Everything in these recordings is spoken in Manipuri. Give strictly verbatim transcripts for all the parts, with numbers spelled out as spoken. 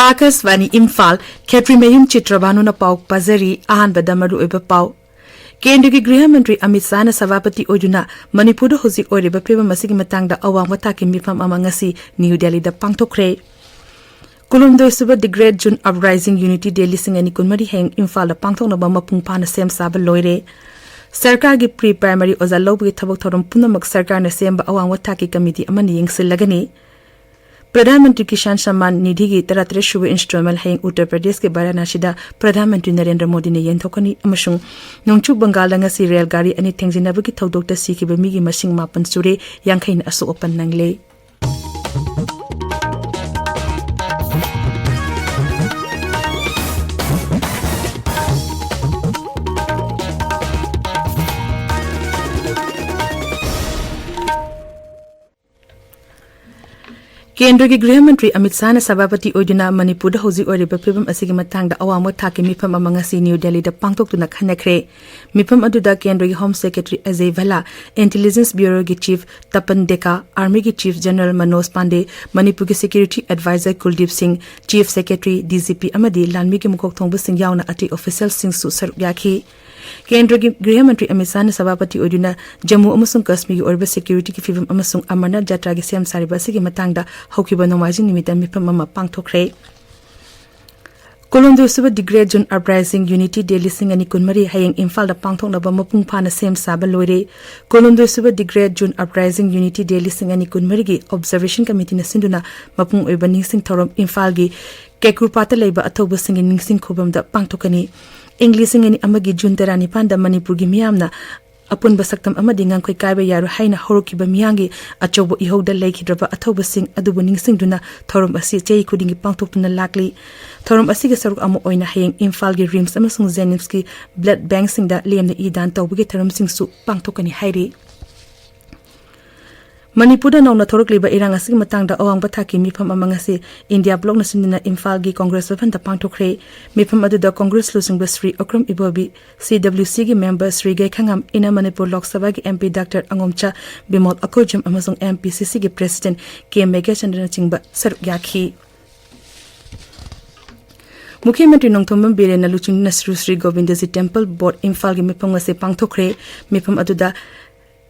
ꯑꯥꯀꯥꯁꯕꯥꯅꯤ ꯏꯝꯐꯥꯜ, ꯈꯦꯇ꯭ꯔꯤꯃꯌꯨꯝ ꯆꯤꯇ꯭ꯔꯕꯥꯅꯨꯅ ꯄꯥꯎ ꯄꯥꯖꯔꯤ꯫ ꯑꯍꯥꯟꯕꯗ ꯃꯔꯨꯑꯣꯏꯕ ꯄꯥꯎ꯫ ꯀꯦꯟꯗ꯭ꯔꯒꯤ ꯒ꯭ꯔꯤꯍ ꯃꯟꯇ꯭ꯔꯤ ꯑꯃꯤꯠ ꯁꯥꯍꯅ ꯁꯚꯥꯄꯇꯤ ꯑꯣꯏꯗꯨꯅ ꯃꯅꯤꯄꯨꯔꯗ ꯍꯧꯖꯤꯛ ꯑꯣꯏꯔꯤꯕ ꯐꯤꯕꯝ ꯑꯁꯤꯒꯤ ꯃꯇꯥꯡꯗ ꯑꯋꯥꯡꯕ ꯊꯥꯛꯀꯤ ꯃꯤꯐꯝ ꯑꯃ ꯉꯁꯤ ꯅ꯭ꯌꯨ ꯗꯦꯜꯂꯤꯗ ꯄꯥꯡꯊꯣꯛꯈ꯭ꯔꯦ꯫ ꯀꯨꯟꯍꯨꯝꯗꯣꯏꯁꯨꯕ The Great June Uprising Unity Day ꯂꯤꯁꯤꯡ ꯑꯅꯤ ꯀꯨꯟꯃꯔꯤ ꯍꯌꯦꯡ ꯏꯝꯐꯥꯜꯗ ꯄꯥꯡꯊꯣꯛꯅꯕ ꯃꯄꯨꯡ ꯐꯥꯅ ꯁꯦꯝ ꯁꯥꯕ ꯂꯣꯏꯔꯦ꯫ ꯁꯔꯀꯥꯔꯒꯤ ꯄ꯭ꯔꯤ ꯄ꯭ꯔꯥꯏꯃꯔꯤ ꯑꯣꯖꯥ ꯂꯧꯕꯒꯤ ꯊꯕꯛ ꯊꯧꯔꯝ ꯄꯨꯝꯅꯃꯛ ꯁꯔꯀꯥꯔꯅ ꯁꯦꯝꯕ ꯑꯋꯥꯡꯕ ꯊꯥꯛꯀꯤ ꯀꯃꯤꯇꯤ ꯑꯃꯅ ꯌꯦꯡꯁꯤꯜꯂꯒꯅꯤ꯫ ꯄ꯭ꯔꯙꯥꯟ ꯃꯟꯇ꯭ꯔꯤ ꯀꯤꯁꯥꯟ ꯁꯝꯃꯥꯟ ꯅꯤꯙꯤꯒꯤ ꯇꯔꯥꯇꯔꯦꯠ ꯁꯨꯕ ꯏꯟꯁꯇꯣꯜꯃꯦꯟ ꯍꯌꯦꯡ ꯎꯠꯇꯔ ꯄ꯭ꯔꯗꯦꯁꯀꯤ ꯚꯥꯔꯥꯅꯥꯁꯤꯗ ꯄ꯭ꯔꯙꯥꯟ ꯃꯟꯇ꯭ꯔꯤ ꯅꯔꯦꯟꯗ꯭ꯔ ꯃꯣꯗꯤꯅ ꯌꯦꯟꯊꯣꯛꯀꯅꯤ ꯑꯃꯁꯨꯡ ꯅꯣꯡꯆꯨꯞ ꯕꯪꯒꯥꯜꯗ ꯉꯁꯤ ꯔꯦꯜ ꯒꯥꯔꯤ ꯑꯅꯤ ꯊꯦꯡꯖꯤꯟꯅꯕꯒꯤ ꯊꯧꯗꯣꯛꯇ ꯁꯤꯈꯤꯕ ꯃꯤꯒꯤ ꯃꯁꯤꯡ ꯃꯥꯄꯟ ꯁꯨꯔꯦ, ꯌꯥꯡꯈꯩꯅ ꯑꯁꯣꯛ ꯑꯄꯟ ꯅꯪꯂꯦ꯫ ꯀꯦꯟꯗ꯭ꯔꯒꯤ ꯒ꯭ꯔꯤꯍ ꯃꯟꯇ꯭ꯔꯤ ꯑꯃꯤꯠ ꯁꯥꯍꯅ ꯁꯚꯥꯄꯇꯤ ꯑꯣꯏꯗꯨꯅ ꯃꯅꯤꯄꯨꯔꯗ ꯍꯧꯖꯤꯛ ꯑꯣꯏꯔꯤꯕ ꯐꯤꯕꯝ ꯑꯁꯤꯒꯤ ꯃꯇꯥꯡꯗ ꯑꯋꯥꯡꯕ ꯊꯥꯛꯀꯤ ꯃꯤꯐꯝ ꯑꯃ ꯉꯁꯤ ꯅ꯭ꯌꯨ ꯗꯦꯜꯂꯤꯗ ꯄꯥꯡꯊꯣꯛꯇꯨꯅ ꯈꯟꯅꯈ꯭ꯔꯦ꯫ ꯃꯤꯐꯝ ꯑꯗꯨꯗ ꯀꯦꯟꯗ꯭ꯔꯒꯤ home secretary Ajay Bhalla, intelligence ꯕ꯭ꯌꯨꯔꯣꯒꯤ ꯆꯤꯐ ꯇꯄꯟ ꯗꯦꯀꯥ, ꯑꯥꯔꯃꯤꯒꯤ ꯆꯤꯐ ꯖꯦꯅꯔꯦꯜ ꯃꯅꯣꯖ ꯄꯥꯟꯗꯦ, ꯃꯅꯤꯄꯨꯔꯒꯤ ꯁꯦꯀ꯭ꯌꯨꯔꯤꯇꯤ ꯑꯦꯗꯚꯥꯏꯖꯔ ꯀꯨꯜꯗꯤꯞ ꯁꯤꯡ, chief secretary, D G P ꯑꯃꯗꯤ ꯂꯥꯟꯃꯤꯒꯤ ꯃꯀꯣꯛ ꯊꯣꯡꯕꯁꯤꯡ ꯌꯥꯎꯅ ꯑꯇꯩ ꯑꯣꯐꯤꯁꯤꯌꯦꯜꯁꯤꯡꯁꯨ ꯁꯔꯨꯛ ꯌꯥꯈꯤ꯫ ꯀꯦꯟꯗ꯭ꯔꯒꯤ ꯒ꯭ꯔꯤꯍ ꯃꯟꯇ꯭ꯔꯤ ꯑꯃꯤꯠ ꯁꯥꯍꯅ ꯁꯚꯥꯄꯇꯤ ꯑꯣꯏꯗꯨꯅ ꯖꯝꯃꯨ ꯑꯃꯁꯨꯡ ꯀꯥꯁꯃꯤꯔꯒꯤ ꯑꯣꯏꯔꯤꯕ ꯁꯦꯀ꯭ꯌꯨꯔꯤꯇꯤꯒꯤ ꯐꯤꯕꯝ ꯑꯃꯁꯨꯡ ꯑꯃꯔꯅꯥꯊ ꯖꯇ꯭ꯔꯥꯒꯤ ꯁꯦꯝ ꯁꯥꯔꯤꯕ ꯑꯁꯤꯒꯤ ꯃꯇꯥꯡꯗ ꯍꯧꯈꯤꯕ ꯅꯣꯡꯃꯥꯏꯖꯤꯡ ꯅꯨꯃꯤꯠꯇ ꯃꯤꯐꯝ ꯑꯃ ꯄꯥꯡꯊꯣꯛꯈ꯭ꯔꯦ꯫ ꯀꯨꯟꯍꯨꯝꯗꯣꯏꯁꯨꯕ The Great June Uprising Unity Day ꯂꯤꯁꯤꯡ ꯑꯅꯤ ꯀꯨꯟꯃꯔꯤ ꯍꯌꯦꯡ ꯏꯝꯐꯥꯜꯗ ꯄꯥꯡꯊꯣꯛꯅꯕ ꯃꯄꯨꯡ ꯐꯥꯅ ꯁꯦꯝ ꯁꯥꯕ ꯂꯣꯏꯔꯦ꯫ ꯀꯨꯟꯍꯨꯝꯗꯣꯏꯁꯨꯕ The Great June Uprising Unity Day ꯂꯤꯁꯤꯡ ꯑꯅꯤ ꯀꯨꯟꯃꯔꯤꯒꯤ ꯑꯣꯕꯖꯔꯕꯦꯁꯟ ꯀꯃꯤꯇꯤꯅ ꯁꯤꯟꯗꯨꯅ ꯃꯄꯨꯡ ꯑꯣꯏꯕ ꯅꯤꯡꯁꯤꯡ ꯊꯧꯔꯝ ꯏꯝꯐꯥꯜꯒꯤ ꯀꯦꯀ꯭ꯔꯨꯄꯥꯠꯇ ꯂꯩꯕ ꯑꯊꯧꯕꯁꯤꯡꯒꯤ ꯅꯤꯡꯁꯤꯡ ꯈꯨꯕꯝꯗ ꯄꯥꯡꯊꯣꯛꯀꯅꯤ꯫ ꯏꯪ ꯂꯤꯁꯤꯡ ꯑꯅꯤ ꯑꯃꯒꯤ ꯖꯨꯟ ꯇꯔꯥꯅꯤꯄꯥꯟꯗ ꯃꯅꯤꯄꯨꯔꯒꯤ ꯃꯤꯌꯥꯝꯅ ꯑꯄꯨꯟꯕ ꯁꯛꯇꯝ ꯑꯃꯗꯤ ꯉꯝꯈꯩ ꯀꯥꯏꯕ ꯌꯥꯔꯣꯏ ꯍꯥꯏꯅ ꯍꯧꯔꯛꯈꯤꯕ ꯃꯤꯌꯥꯝꯒꯤ ꯑꯆꯧꯕ ꯏꯍꯧꯗ ꯂꯩꯈꯤꯗ꯭ꯔꯕ ꯑꯊꯧꯕꯁꯤꯡ ꯑꯗꯨꯕꯨ ꯅꯤꯡꯁꯤꯡꯗꯨꯅ ꯊꯧꯔꯝ ꯑꯁꯤ ꯆꯍꯤ ꯈꯨꯗꯤꯡꯒꯤ ꯄꯥꯡꯊꯣꯛꯇꯨꯅ ꯂꯥꯛꯂꯤ꯫ ꯊꯧꯔꯝ ꯑꯁꯤꯒꯤ ꯁꯔꯨꯛ ꯑꯃ ꯑꯣꯏꯅ ꯍꯌꯦꯡ ꯏꯝꯐꯥꯜꯒꯤ ꯔꯤꯝꯁ ꯑꯃꯁꯨꯡ ꯖꯦꯅꯤꯝꯁꯀꯤ ꯕ꯭ꯂꯗ ꯕꯦꯡꯛꯁꯤꯡꯗ ꯂꯦꯝꯅ ꯏ ꯗꯥꯟ ꯇꯧꯕꯒꯤ ꯊꯧꯔꯝꯁꯤꯡꯁꯨ ꯄꯥꯡꯊꯣꯛꯀꯅꯤ ꯍꯥꯏꯔꯤ꯫ ꯃꯅꯤꯄꯨꯔꯗ ꯅꯧꯅ ꯊꯣꯔꯛꯂꯤꯕ ꯏꯔꯥꯡ ꯑꯁꯤꯒꯤ ꯃꯇꯥꯡꯗ ꯑꯋꯥꯡꯕ ꯊꯥꯛꯀꯤ ꯃꯤꯐꯝ ꯑꯃ ꯉꯁꯤ ꯏꯟꯗꯤꯌꯥ ꯕ꯭ꯂꯣꯛꯅ ꯁꯤꯟꯗꯨꯅ ꯏꯝꯐꯥꯜꯒꯤ ꯀꯣꯡꯒ꯭ꯔꯦꯁ ꯚꯕꯟꯗ ꯄꯥꯡꯊꯣꯛꯈ꯭ꯔꯦ꯫ ꯃꯤꯐꯝ ꯑꯗꯨꯗ ꯀꯣꯡꯒ꯭ꯔꯦꯁ ꯂꯨꯆꯤꯡꯕ ꯁ꯭ꯔꯤ ꯑꯀ꯭ꯔꯝ ꯏꯕꯣꯕꯤ, ꯁꯤ ꯗꯕ꯭ꯂꯤꯎ ꯁꯤꯒꯤ ꯃꯦꯝꯕꯔ ꯁ꯭ꯔꯤ ꯒꯩꯈꯉꯝ, ꯏꯟꯅꯔ ꯃꯅꯤꯄꯨꯔ ꯂꯣꯛ ꯁꯚꯥꯒꯤ M P doctor ꯑꯉꯣꯝꯆꯥ Bimol Akoijam ꯑꯃꯁꯨꯡ ꯑꯦꯝ ꯄꯤ ꯁꯤ ꯁꯤꯒꯤ ꯄ꯭ꯔꯦꯁꯤꯗꯦꯟꯠ ꯀꯦ ꯃꯦꯘꯆꯟꯗ꯭ꯔꯅꯆꯤꯡꯕ ꯁꯔꯨꯛ ꯌꯥꯈꯤ꯫ ꯃꯨꯈ꯭ꯌ ꯃꯟꯇ꯭ꯔꯤ ꯅꯣꯡꯊꯣꯝꯕꯝ ꯕꯤꯔꯦꯟꯅ ꯂꯨꯆꯤꯡꯗꯨꯅ ꯁ꯭ꯔꯤ ꯁ꯭ꯔꯤ ꯒꯣꯕꯤꯟꯗꯖꯤ ꯇꯦꯝꯄꯜ ꯕꯣꯔꯗ ꯏꯝꯐꯥꯜꯒꯤ ꯃꯤꯐꯝ ꯑꯁꯤ ꯄꯥꯡꯊꯣꯛꯈ꯭ꯔꯦ꯫ ꯃꯤꯐꯝ ꯑꯗꯨꯗ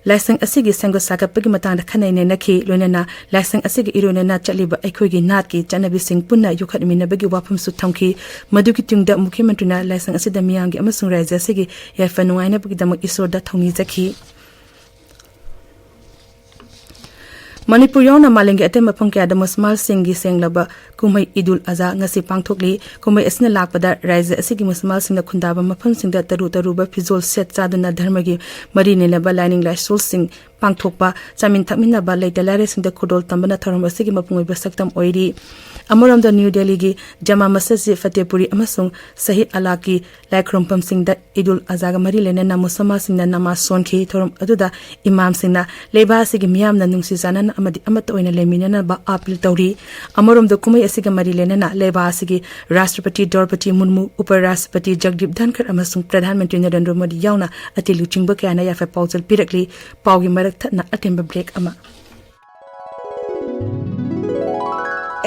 ꯂꯥꯏꯁꯪ ꯑꯁꯤꯒꯤ ꯁꯦꯝꯒꯠ ꯁꯥꯒꯠꯄꯒꯤ ꯃꯇꯥꯡꯗ ꯈꯟꯅ ꯅꯩꯅꯈꯤ꯫ ꯂꯣꯏꯅꯅ ꯂꯥꯏꯁꯪ ꯑꯁꯤꯒ ꯏꯔꯣꯏꯅꯅ ꯆꯠꯂꯤꯕ ꯑꯩꯈꯣꯏꯒꯤ ꯅꯥꯠꯀꯤ ꯆꯠꯅꯕꯤꯁꯤꯡ ꯄꯨꯟꯅ ꯌꯣꯛꯈꯠꯃꯤꯟꯅꯕꯒꯤ ꯋꯥꯐꯝꯁꯨ ꯊꯝꯈꯤ꯫ ꯃꯗꯨꯒꯤ ꯇꯨꯡꯗ ꯃꯨꯈ꯭ꯌ ꯃꯟꯇ꯭ꯔꯤꯅ ꯂꯥꯏꯁꯪ ꯑꯁꯤꯗ ꯃꯤꯌꯥꯝꯒꯤ ꯑꯃꯁꯨꯡ ꯔꯥꯏꯖ꯭ꯌ ꯑꯁꯤꯒꯤ ꯌꯥꯏꯐ ꯅꯨꯡꯉꯥꯏꯅꯕꯒꯤꯗꯃꯛ ꯏꯁꯣꯔꯗ ꯊꯧꯅꯤꯖꯈꯤ꯫ ꯃꯅꯤꯄꯨꯔ ꯌꯥꯎꯅ ꯃꯥꯂꯦꯝꯒꯤ ꯑꯇꯩ ꯃꯐꯝ ꯀꯌꯥꯗ ꯃꯨꯁꯜꯃꯥꯟꯁꯤꯡꯒꯤ ꯁꯦꯡꯂꯕ ꯀꯨꯝꯍꯩ ꯏꯗꯨꯜ ꯑꯖꯥ ꯉꯁꯤ ꯄꯥꯡꯊꯣꯛꯂꯤ꯫ ꯀꯨꯝꯍꯩ ꯑꯁꯤꯅ ꯂꯥꯛꯄꯗ ꯔꯥꯖ꯭ꯌ ꯑꯁꯤꯒꯤ ꯃꯨꯁꯜꯃꯥꯟꯁꯤꯡꯅ ꯈꯨꯟꯗꯥꯕ ꯃꯐꯝꯁꯤꯡꯗ ꯇꯔꯨ ꯇꯔꯨꯕ ꯐꯤꯖꯣꯜ ꯁꯦꯠ ꯆꯥꯗꯨꯅ ꯙꯔꯃꯒꯤ ꯃꯔꯤ ꯂꯩꯅꯕ ꯂꯥꯏꯅꯤꯡ ꯂꯥꯏꯁꯣꯜꯁꯤꯡ ꯄꯥꯡꯊꯣꯛꯄ, ꯆꯥꯃꯤꯟ ꯊꯛꯃꯤꯟꯅꯕ, ꯂꯩꯇ ꯂꯥꯏꯔꯁꯤꯡꯗ ꯈꯨꯗꯣꯜ ꯇꯝꯕꯅ ꯊꯧꯔꯝ ꯑꯁꯤꯒꯤ ꯃꯄꯨꯡ ꯑꯣꯏꯕ ꯁꯛꯇꯝ ꯑꯣꯏꯔꯤ꯫ ꯑꯃꯔꯣꯝꯗ ꯅ꯭ꯌꯨ ꯗꯦꯜꯂꯤꯒꯤ ꯖꯃꯥ ꯃꯁꯖꯤꯗ ꯐꯇꯦꯄꯨꯔꯤ ꯑꯃꯁꯨꯡ ꯁꯍꯤꯗ ꯑꯂꯥꯒꯤ ꯂꯥꯏ ꯈꯨꯔꯨꯝꯐꯝꯁꯤꯡꯗ ꯏꯗꯨꯜ ꯑꯖꯥꯒ ꯃꯔꯤ ꯂꯩꯅꯅ ꯃꯨꯁꯜꯃꯥꯟꯁꯤꯡꯅ ꯅꯃꯥꯖ ꯁꯣꯟꯈꯤ꯫ ꯊꯧꯔꯝ ꯑꯗꯨꯗ ꯏꯃꯥꯝꯁꯤꯡꯅ ꯂꯩꯕꯥꯛ ꯑꯁꯤꯒꯤ ꯃꯤꯌꯥꯝꯅ ꯅꯨꯡꯁꯤ ꯆꯥꯟꯅꯅ ꯑꯃꯗꯤ ꯑꯃꯠꯇ ꯑꯣꯏꯅ ꯂꯩꯃꯤꯟꯅꯅꯕ ꯑꯥꯄꯤꯜ ꯇꯧꯔꯤ꯫ ꯑꯃꯔꯣꯝꯗ ꯀꯨꯝꯍꯩ ꯑꯁꯤꯒ ꯃꯔꯤ ꯂꯩꯅꯅ ꯂꯩꯕꯥꯛ ꯑꯁꯤꯒꯤ ꯔꯥꯁꯇ꯭ꯔꯄꯇꯤ ꯗ꯭ꯔꯧꯄꯗꯤ ꯃꯨꯔꯃꯨ, ꯎꯄ ꯔꯥꯁꯇ꯭ꯔꯄꯇꯤ ꯖꯒꯗꯤꯞ ꯙꯟꯈꯔ ꯑꯃꯁꯨꯡ ꯄ꯭ꯔꯙꯥꯟ ꯃꯟꯇ꯭ꯔꯤ ꯅꯔꯦꯟꯗ꯭ꯔ ꯃꯣꯗꯤ ꯌꯥꯎꯅ ꯑꯇꯦ ꯂꯨꯆꯤꯡꯕ ꯀꯌꯥꯅ ꯌꯥꯏꯐ ꯄꯥꯎꯖꯦꯜ ꯄꯤꯔꯛꯂꯤ꯫ ꯄꯥꯎꯒꯤ ꯃꯔꯛ ꯊꯠꯅ ꯑꯇꯦꯟꯕ ꯕ꯭ꯔꯦꯛ ꯑꯃ꯫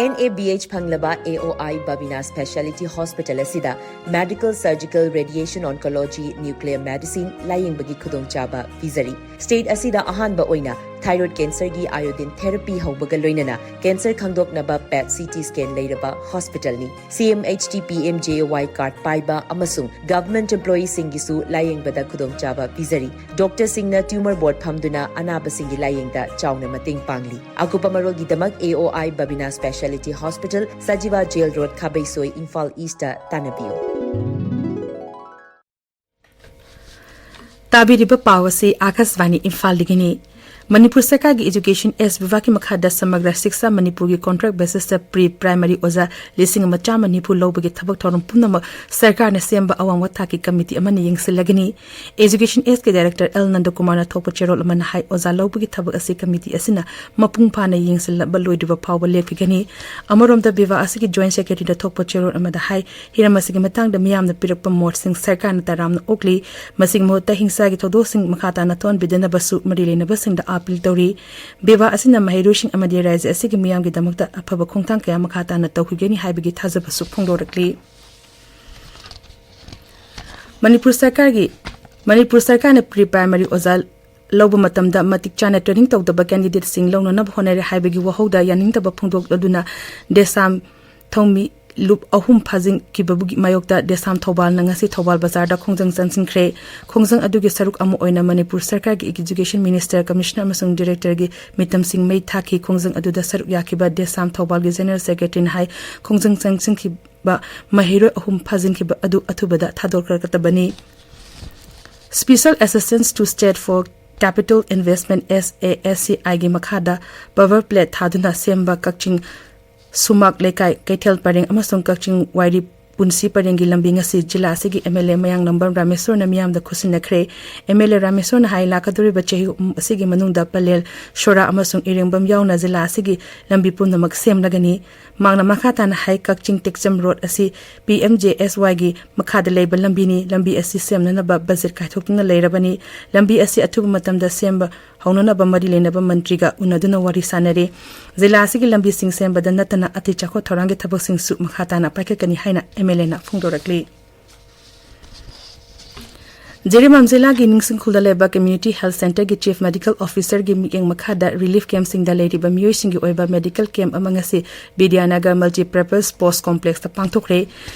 ꯑꯦꯟ ꯑꯦ ꯕꯤ ꯑꯩꯆ ꯐꯪꯂꯕ A O I Babina speciality hospital ꯑꯁꯤꯗ medical, surgical, radiation oncology, nuclear medicine ꯂꯥꯌꯦꯡꯕꯒꯤ ꯈꯨꯗꯣꯡꯆꯥꯕ ꯄꯤꯖꯔꯤ꯫ ꯁ꯭ꯇꯦꯠ ꯑꯁꯤꯗ ꯑꯍꯥꯟꯕ ꯑꯣꯏꯅ ꯊꯥꯏꯔꯣꯏꯗ ꯀꯦꯟꯁꯔꯒꯤ ꯑꯥꯏꯑꯣꯗꯤꯟ ꯊꯦꯔꯥꯄꯤ ꯍꯧꯕꯒ ꯂꯣꯏꯅꯅ ꯀꯦꯟꯁꯔ ꯈꯪꯗꯣꯛꯅꯕ ꯄꯦꯠ ꯁꯤ ꯇꯤ ꯁ꯭ꯀꯦꯟ ꯂꯩꯔꯕ ꯍꯣꯁꯄꯤꯇꯥꯜꯅꯤ꯫ C M H T P M J A Y card ꯄꯥꯏꯕ ꯑꯃꯁꯨꯡ ꯒꯚꯔꯟꯃꯦꯟꯠ ꯑꯦꯝꯄ꯭ꯂꯣꯌꯤꯁꯤꯡꯒꯤꯁꯨ ꯂꯥꯌꯦꯡꯕꯗ ꯈꯨꯗꯣꯡꯆꯥꯕ ꯄꯤꯖꯔꯤ꯫ ꯗꯣꯛꯇꯔꯁꯤꯡꯅ ꯇ꯭ꯌꯨꯃꯔ ꯕꯣꯔꯗ ꯐꯝꯗꯨꯅ ꯑꯅꯥꯕꯁꯤꯡꯒꯤ ꯂꯥꯌꯦꯡꯗ ꯆꯥꯎꯅ ꯃꯇꯦꯡ ꯄꯥꯡꯂꯤ꯫ ꯑꯀꯨꯞꯄ ꯃꯔꯣꯜꯒꯤꯗꯃꯛ A O I Babina speciality hospital, Sajiwa jail road, Khabeisoi, Imphal east ꯇꯥꯟꯅꯕꯤꯌꯨ꯫ ꯇꯥꯕꯤꯔꯤꯕ ꯄꯥꯎ ꯑꯁꯤ ꯑꯥꯀꯥꯁꯕꯥꯅꯤ ꯏꯝꯐꯥꯜꯗꯒꯤꯅꯤ꯫ ꯃꯅꯤꯄꯨꯔ ꯁꯔꯀꯥꯔꯒꯤ ꯏꯖꯨꯀꯦꯁꯟ ꯑꯦꯁ ꯕꯤꯚꯥꯒꯀꯤ ꯃꯈꯥꯗ ꯁꯃꯒ꯭ꯔ ꯁꯤꯛꯁꯥ ꯃꯅꯤꯄꯨꯔꯒꯤ ꯀꯣꯟꯇ꯭ꯔꯦꯛ ꯕꯦꯁꯤꯁꯇ ꯄ꯭ꯔꯤ ꯄ꯭ꯔꯥꯏꯃꯔꯤ ꯑꯣꯖꯥ ꯂꯤꯁꯤꯡ ꯑꯃ ꯆꯥꯝꯃ ꯅꯤꯐꯨ ꯂꯧꯕꯒꯤ ꯊꯕꯛ ꯊꯧꯔꯝ ꯄꯨꯝꯅꯃꯛ ꯁꯔꯀꯥꯔꯅ ꯁꯦꯝꯕ ꯑꯋꯥꯡꯕ ꯊꯥꯛꯀꯤ ꯀꯃꯤꯇꯤ ꯑꯃꯅ ꯌꯦꯡꯁꯤꯜꯂꯒꯅꯤ꯫ ꯏꯖꯨꯀꯦꯁꯟ ꯑꯦꯁꯀꯤ ꯗꯥꯏꯔꯦꯛꯇꯔ ꯑꯦꯜ ꯅꯟꯗꯀꯨꯃꯥꯔꯅ ꯊꯣꯛꯄ ꯆꯦꯔꯣꯜ ꯑꯃꯅ ꯍꯥꯏ, ꯑꯣꯖꯥ ꯂꯧꯕꯒꯤ ꯊꯕꯛ ꯑꯁꯤ ꯀꯃꯤꯇꯤ ꯑꯁꯤꯅ ꯃꯄꯨꯡ ꯐꯥꯅ ꯌꯦꯡꯁꯤꯜꯂꯕ ꯂꯣꯏꯗ꯭ꯔꯤꯕ ꯐꯥꯎꯕ ꯂꯦꯞꯈꯤꯒꯅꯤ꯫ ꯑꯃꯔꯣꯝꯗ, ꯕꯤꯚꯥ ꯑꯁꯤꯒꯤ ꯖꯣꯏꯟꯠ ꯁꯦꯀ꯭ꯔꯦꯇꯔꯤꯅ ꯊꯣꯛꯄ ꯆꯦꯔꯣꯜ ꯑꯃꯗ ꯍꯥꯏ, ꯍꯤꯔꯝ ꯑꯁꯤꯒꯤ ꯃꯇꯥꯡꯗ ꯃꯤꯌꯥꯝꯅ ꯄꯤꯔꯛꯄ ꯃꯣꯠꯁꯤꯡ ꯁꯔꯀꯥꯔꯅ ꯇꯔꯥꯝꯅ ꯑꯣꯛꯂꯤ꯫ ꯃꯁꯤꯒꯤ ꯃꯍꯨꯠꯇ ꯍꯤꯡꯁꯥꯒꯤ ꯊꯧꯗꯣꯛꯁꯤꯡ ꯃꯈꯥ ꯇꯥꯅ ꯊꯣꯛꯍꯟꯕꯤꯗꯅꯕꯁꯨ ꯃꯔꯤ ꯂꯩꯅꯕꯁꯤꯡꯗ ꯑꯄꯤꯜ ꯇꯧꯔꯤ꯫ ꯕꯤꯚꯥ ꯑꯁꯤꯅ ꯃꯍꯩꯔꯣꯏꯁꯤꯡ ꯑꯃꯗꯤ ꯔꯥꯖ꯭ꯌ ꯑꯁꯤꯒꯤ ꯃꯤꯌꯥꯝꯒꯤꯗꯃꯛꯇ ꯑꯐꯕ ꯈꯣꯡꯊꯥꯡ ꯀꯌꯥ ꯃꯈꯥ ꯇꯥꯅ ꯇꯧꯈꯤꯒꯅꯤ ꯍꯥꯏꯕꯒꯤ ꯊꯥꯖꯕꯁꯨ ꯐꯣꯡꯗꯣꯔꯛꯂꯤ꯫ ꯃꯅꯤꯄꯨꯔ ꯁꯔꯀꯥꯔꯒꯤ, ꯃꯅꯤꯄꯨꯔ ꯁꯔꯀꯥꯔꯅ ꯄ꯭ꯔꯤ ꯄ꯭ꯔꯥꯏꯃꯔꯤ ꯑꯣꯖꯥ ꯂꯧꯕ ꯃꯇꯝꯗ ꯃꯇꯤꯛ ꯆꯥꯅ ꯇ꯭ꯔꯦꯅꯤꯡ ꯇꯧꯗꯕ ꯀꯦꯟꯗꯤꯗꯦꯠꯁꯤꯡ ꯂꯧꯅꯅꯕ ꯍꯣꯠꯅꯔꯦ ꯍꯥꯏꯕꯒꯤ ꯋꯥꯍꯧꯗ ꯌꯥꯅꯤꯡꯗꯕ ꯐꯣꯡꯗꯣꯛꯂꯗꯨꯅ ꯗꯦꯁꯥꯝ ꯊꯧꯃꯤ ꯂꯨꯞ ꯑꯍꯨꯝ ꯐꯥꯖꯤꯟꯈꯤꯕꯒꯤ ꯃꯥꯌꯣꯛꯇ ꯗꯦꯁꯥꯝ ꯊꯧꯕꯥꯜꯅ ꯉꯁꯤ ꯊꯧꯕꯥꯜ ꯕꯖꯥꯔꯗ ꯈꯣꯡꯖꯪ ꯆꯪꯁꯤꯟꯈ꯭ꯔꯦ꯫ ꯈꯣꯡꯖꯪ ꯑꯗꯨꯒꯤ ꯁꯔꯨꯛ ꯑꯃ ꯑꯣꯏꯅ ꯃꯅꯤꯄꯨꯔ ꯁꯔꯀꯥꯔꯒꯤ Education Minister, Commissioner ꯑꯃꯁꯨꯡ Directorꯒꯤ ꯃꯤꯇꯝꯁꯤꯡ ꯃꯩ ꯊꯥꯈꯤ꯫ ꯈꯣꯡꯖꯪ ꯑꯗꯨꯗ ꯁꯔꯨꯛ ꯌꯥꯈꯤꯕ ꯗꯦꯁꯥꯝ ꯊꯧꯕꯥꯜꯒꯤ General Secretaryꯅ ꯍꯥꯏ, ꯈꯣꯡꯖꯪ ꯆꯪꯁꯤꯟꯈꯤꯕ ꯃꯍꯩꯔꯣꯏ ꯑꯍꯨꯝ ꯐꯥꯖꯤꯟꯈꯤꯕ ꯑꯗꯨ ꯑꯊꯨꯕꯗ ꯊꯥꯗꯣꯛꯈ꯭ꯔꯒꯗꯕꯅꯤ꯫ Special Assistance to State for Capital Investment, SASCIꯒꯤ ꯃꯈꯥꯗ power plant ꯊꯥꯗꯨꯅ ꯁꯦꯝꯕ ꯀꯛꯆꯤꯡ ꯁꯨꯃꯥꯛ ꯂꯩꯀꯥꯏ, ꯀꯩꯊꯦꯜ ꯄꯔꯦꯡ ꯑꯃꯁꯨꯡ ꯀꯛꯆꯤꯡ ꯋꯥꯏꯔꯤ ꯄꯨꯟꯁꯤ ꯄꯔꯦꯡꯒꯤ ꯂꯝꯕꯤ ꯉꯁꯤ ꯖꯤꯂꯥ ꯑꯁꯤꯒꯤ MLA ꯃꯌꯥꯡꯂꯝꯕꯝ ꯔꯥꯃꯦꯁꯣꯔꯅ ꯃꯤꯌꯥꯝꯗ ꯈꯨꯠꯁꯤꯟꯅꯈ꯭ꯔꯦ꯫ MLA ꯔꯥꯃꯦꯁꯣꯔꯅ ꯍꯥꯏ, ꯂꯥꯛꯀꯗꯧꯔꯤꯕ ꯆꯍꯤ ꯑꯍꯨꯝ ꯑꯁꯤꯒꯤ ꯃꯅꯨꯡꯗ ꯄꯂꯦꯜ, ꯁꯣꯔꯥ ꯑꯃꯁꯨꯡ ꯏꯔꯦꯡꯕꯝ ꯌꯥꯎꯅ ꯖꯤꯂꯥ ꯑꯁꯤꯒꯤ ꯂꯝꯕꯤ ꯄꯨꯝꯅꯃꯛ ꯁꯦꯝꯂꯒꯅꯤ꯫ ꯃꯍꯥꯛꯅ ꯃꯈꯥ ꯇꯥꯅ ꯍꯥꯏ, ꯀꯛꯆꯤꯡ ꯇꯦꯛꯆꯝ ꯔꯣꯗ ꯑꯁꯤ PMJSYꯒꯤ ꯃꯈꯥꯗ ꯂꯩꯕ ꯂꯝꯕꯤꯅꯤ꯫ ꯂꯝꯕꯤ ꯑꯁꯤ ꯁꯦꯝꯅꯅꯕ ꯕꯖꯦꯠ ꯀꯥꯏꯊꯣꯛꯇꯨꯅ ꯂꯩꯔꯕꯅꯤ꯫ ꯂꯝꯕꯤ ꯑꯁꯤ ꯑꯊꯨꯕ ꯃꯇꯝꯗ ꯁꯦꯝꯕ ꯍꯧꯅꯅꯕ ꯃꯔꯤ ꯂꯩꯅꯕ ꯃꯟꯇ꯭ꯔꯤꯒ ꯎꯅꯗꯨꯅ ꯋꯥꯔꯤ ꯁꯥꯟꯅꯔꯦ꯫ ꯖꯤꯂꯥ ꯑꯁꯤꯒꯤ ꯂꯝꯕꯤꯁꯤꯡ ꯁꯦꯝꯕꯗ ꯅꯠꯇꯅ ꯑꯇꯩ ꯆꯥꯎꯈꯠ ꯊꯧꯔꯥꯡꯒꯤ ꯊꯕꯛꯁꯤꯡꯁꯨ ꯃꯈꯥ ꯇꯥꯅ ꯄꯥꯏꯈꯠꯀꯅꯤ ꯍꯥꯏꯅ MLAꯅ ꯐꯣꯡꯗꯣꯔꯛꯂꯤ꯫ ꯖꯤꯔꯤꯕꯥꯝ ꯖꯤꯂꯥꯒꯤ ꯅꯤꯡꯁꯤꯡꯈꯨꯜꯗ ꯂꯩꯕ Community Health Centreꯒꯤ Chief Medical Officerꯒꯤ ꯃꯤꯠꯌꯦꯡ ꯃꯈꯥꯗ relief campꯁꯤꯡꯗ ꯂꯩꯔꯤꯕ ꯃꯤꯑꯣꯏꯁꯤꯡꯒꯤ ꯑꯣꯏꯕ medical camp ꯑꯃ ꯉꯁꯤ ꯕꯤꯗ꯭ꯌꯥꯅꯒꯔ Multipurpose Sports Complexꯇ ꯄꯥꯡꯊꯣꯛꯈ꯭ꯔꯦ꯫